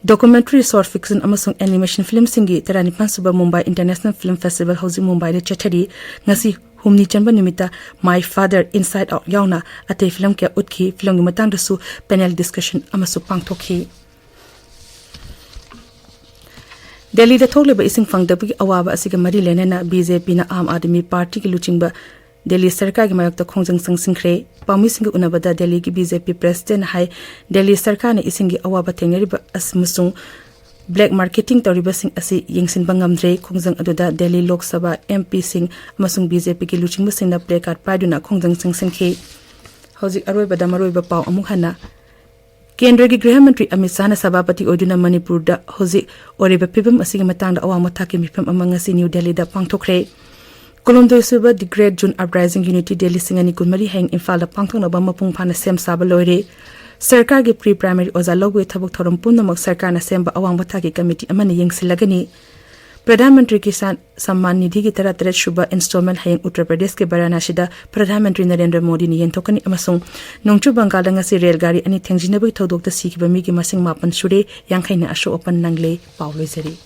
ꯗꯣꯀꯨꯃꯦꯟꯇꯔꯤ, ꯁꯣꯔꯠ ꯐꯤꯛꯁꯟ ꯑꯃꯁꯨꯡ ꯑꯦꯅꯤꯃꯦꯁꯟ ꯐꯤꯂꯝꯁꯤꯡꯒꯤ ꯇꯔꯥꯅꯤꯄꯥꯟ ꯁꯨꯕ ꯃꯨꯝꯕꯥꯏ ꯏꯟꯇꯔꯅꯦꯁꯅꯦꯜ ꯐꯤꯂꯝ ꯐꯦꯁꯇꯤꯚꯦꯜ ꯍꯧꯖꯤꯛ ꯃꯨꯝꯕꯥꯏꯗ ꯆꯠꯊꯔꯤ꯫ ꯉꯁꯤ ꯍꯨꯝꯅꯤ ꯆꯟꯕ ꯅꯨꯃꯤꯠꯇ My Father, Inside Out ꯌꯥꯎꯅ ꯑꯇꯩ ꯐꯤꯂꯝ ꯀꯌꯥ ꯎꯠꯈꯤ꯫ ꯐꯤꯂꯝꯒꯤ ꯃꯇꯥꯡꯗꯁꯨ ꯄꯦꯅꯦꯜ ꯗꯤꯁꯀꯁꯟ ꯑꯃꯁꯨ ꯄꯥꯡꯊꯣꯛꯈꯤ꯫ ꯗꯦꯜꯂꯤꯗ ꯊꯣꯛꯂꯤꯕ ꯏꯁꯤꯡ ꯐꯪꯗꯕꯒꯤ ꯑꯋꯥꯕ ꯑꯁꯤꯒ ꯃꯔꯤ ꯂꯩꯅꯅ ꯕꯤ ꯖꯦ ꯄꯤꯅ ꯑꯥꯝ ꯑꯥꯗꯃꯤ ꯄꯥꯔꯇꯤꯒꯤ ꯂꯨꯆꯤꯡꯕ ꯗꯦꯜꯂꯤ ꯁꯔꯀꯥꯔꯒꯤ ꯃꯥꯌꯣꯛꯇ ꯈꯣꯡꯖꯪ ꯆꯪꯁꯤꯟꯈ꯭ꯔꯦ꯫ ꯄꯥꯎꯃꯤꯁꯤꯡꯒ ꯎꯅꯕꯗ ꯗꯦꯜꯂꯤꯒꯤ ꯕꯤ ꯖꯦ ꯄꯤ ꯄ꯭ꯔꯦꯁꯤꯗꯦꯟꯠ ꯍꯥꯏ, ꯗꯦꯜꯂꯤ ꯁꯔꯀꯥꯔꯅ ꯏꯁꯤꯡꯒꯤ ꯑꯋꯥꯕ ꯊꯦꯡꯅꯔꯤꯕ ꯑꯁ-, ꯑꯃꯁꯨꯡ ꯕ꯭ꯂꯦꯛ ꯃꯥꯔꯀꯦꯇꯤꯡ ꯇꯧꯔꯤꯕꯁꯤꯡ ꯑꯁꯤ ꯌꯦꯡꯁꯤꯟꯕ ꯉꯝꯗ꯭ꯔꯦ꯫ ꯈꯣꯡꯖꯪ ꯑꯗꯨꯗ ꯗꯦꯜꯂꯤ ꯂꯣꯛ ꯁꯚꯥ ꯑꯦꯝ ꯄꯤꯁꯤꯡ ꯑꯃꯁꯨꯡ ꯕꯤ ꯖꯦ ꯄꯤꯒꯤ ꯂꯨꯆꯤꯡꯕꯁꯤꯡꯅ ꯄ꯭ꯂꯦ ꯀꯥꯔꯗ ꯄꯥꯏꯗꯨꯅ ꯈꯣꯡꯖꯪ ꯆꯪꯁꯤꯟꯈꯤ꯫ ꯍꯧꯖꯤꯛ ꯑꯔꯣꯏꯕꯗ ꯃꯔꯨꯑꯣꯏꯕ ꯄꯥꯎ ꯑꯃꯨꯛ ꯍꯟꯅ꯫ ꯀꯦꯟꯗ꯭ꯔꯒꯤ ꯒ꯭ꯔꯤꯍ ꯃꯟꯇ꯭ꯔꯤ ꯑꯃꯤꯠ ꯁꯥꯍꯅ ꯁꯚꯥꯄꯇꯤ ꯑꯣꯏꯗꯨꯅ ꯃꯅꯤꯄꯨꯔꯗ ꯍꯧꯖꯤꯛ ꯑꯣꯏꯔꯤꯕ ꯐꯤꯕꯝ ꯑꯁꯤꯒꯤ ꯃꯇꯥꯡꯗ ꯑꯋꯥꯡꯕ ꯊꯥꯛꯀꯤ ꯃꯤꯐꯝ ꯑꯃ ꯉꯁꯤ ꯅ꯭ꯌꯨ ꯗꯦꯜꯂꯤꯗ ꯄꯥꯡꯊꯣꯛꯈ꯭ꯔꯦ꯫ ꯀꯨꯟꯍꯨꯝꯗꯣꯏ ꯁꯨꯕ The Great June Uprising Unity Day ꯂꯤꯁꯤꯡ ꯑꯅꯤ ꯀꯨꯟꯃꯔꯤ ꯍꯌꯦꯡ ꯏꯝꯐꯥꯜꯗ ꯄꯥꯡꯊꯣꯛꯅꯕ ꯃꯄꯨꯡ ꯐꯥꯅ ꯁꯦꯝ ꯁꯥꯕ ꯂꯣꯏꯔꯦ꯫ ꯁꯔꯀꯥꯔꯒꯤ ꯄ꯭ꯔꯤ ꯄ꯭ꯔꯥꯏꯃꯔꯤ ꯑꯣꯖꯥ ꯂꯧꯕꯒꯤ ꯊꯕꯛ ꯊꯧꯔꯝ ꯄꯨꯝꯅꯃꯛ ꯁꯔꯀꯥꯔꯅ ꯁꯦꯝꯕ ꯑꯋꯥꯡꯕ ꯊꯥꯛꯀꯤ ꯀꯃꯤꯇꯤ ꯑꯃꯅ ꯌꯦꯡꯁꯤꯜꯂꯒꯅꯤ꯫ ꯄ꯭ꯔꯙꯥꯟ ꯃꯟꯇ꯭ꯔꯤ ꯀꯤꯁꯥꯟ ꯁꯝꯃꯥꯟ ꯅꯤꯙꯤꯒꯤ ꯇꯔꯥꯇꯔꯦꯠ ꯁꯨꯕ ꯏꯟꯁꯇꯣꯜꯃꯦꯟꯠ ꯍꯌꯦꯡ ꯎꯠꯇꯔ ꯄ꯭ꯔꯗꯦꯁꯀꯤ ꯕꯔꯥꯅꯥꯁꯤꯗ ꯄ꯭ꯔꯙꯥꯟ ꯃꯟꯇ꯭ꯔꯤ ꯅꯔꯦꯟꯗ꯭ꯔ ꯃꯣꯗꯤꯅ ꯌꯦꯟꯊꯣꯛꯀꯅꯤ ꯑꯃꯁꯨꯡ ꯅꯣꯡꯆꯨꯞ ꯕꯪꯒꯥꯜꯗ ꯉꯁꯤ ꯔꯦꯜ ꯒꯥꯔꯤ ꯑꯅꯤ ꯊꯦꯡꯖꯤꯟꯅꯕꯒꯤ ꯊꯧꯗꯣꯛꯇ ꯁꯤꯈꯤꯕ ꯃꯤꯒꯤ ꯃꯁꯤꯡ ꯃꯥꯄꯟ ꯁꯨꯔꯦ, ꯌꯥꯡꯈꯩꯅ ꯑꯁꯣꯛ ꯑꯄꯟ ꯅꯪꯂꯦ꯫ ꯄꯥꯎ ꯂꯣꯏꯖꯔꯤ꯫